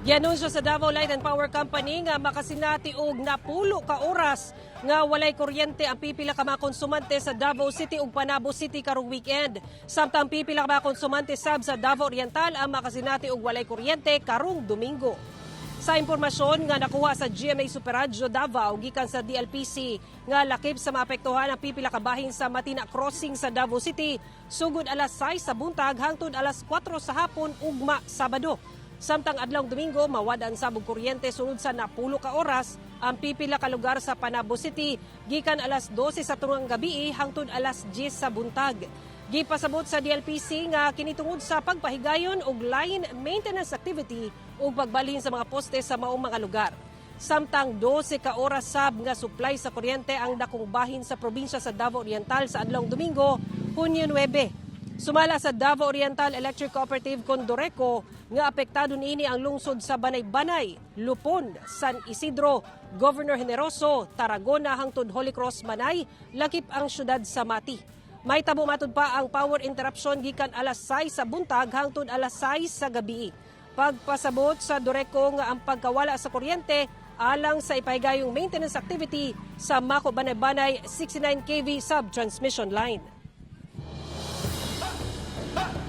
Gianunsyo sa Davao Light and Power Company nga makasinati og napulo ka oras nga walay kuryente ang pipila ka mga konsumante sa Davao City ug Panabo City karong weekend. Samtang pipila ka mga konsumante sab sa Davao Oriental ang makasinati og walay kuryente karong Domingo. Sa impormasyon nga nakuha sa GMA Super Radyo Davao gikan sa DLPC nga lakip sa maapektuhan ang pipila ka bahin sa Matina Crossing sa Davao City sugod alas 6 sa buntag hangtod alas 4 sa hapon ugma Sabado. Samtang adlawng Domingo, mawad-an sab og kuryente sunod sa napulo ka oras ang pipila ka lugar sa Panabo City gikan alas 12 sa tungang gabi hangtod alas 10 sa buntag. Gipasabot sa DLPC nga kini tungod sa pagpahigayon og line maintenance activity ug pagbalhin sa mga poste sa maong mga lugar. Samtang 12 ka oras sab nga supply sa kuryente ang dakong bahin sa probinsya sa Davao Oriental sa adlawng Domingo, Hunyo 9. Sumala sa Davao Oriental Electric Cooperative Condoreco nga apektado niini ang lungsod sa Banay-Banay, Lupon, San Isidro, Governor Generoso, Tarragona hangtod Holy Cross Manay, lakip ang syudad sa Mati. Mahitabo matud pa ang power interruption gikan alas 6 sa buntag hangtod alas 6 sa gabi. Pagpasabot sa Doreco nga ang pagkawala sa kuryente alang sa ipahigayong maintenance activity sa Maco Banay-Banay 69 kV sub-transmission line.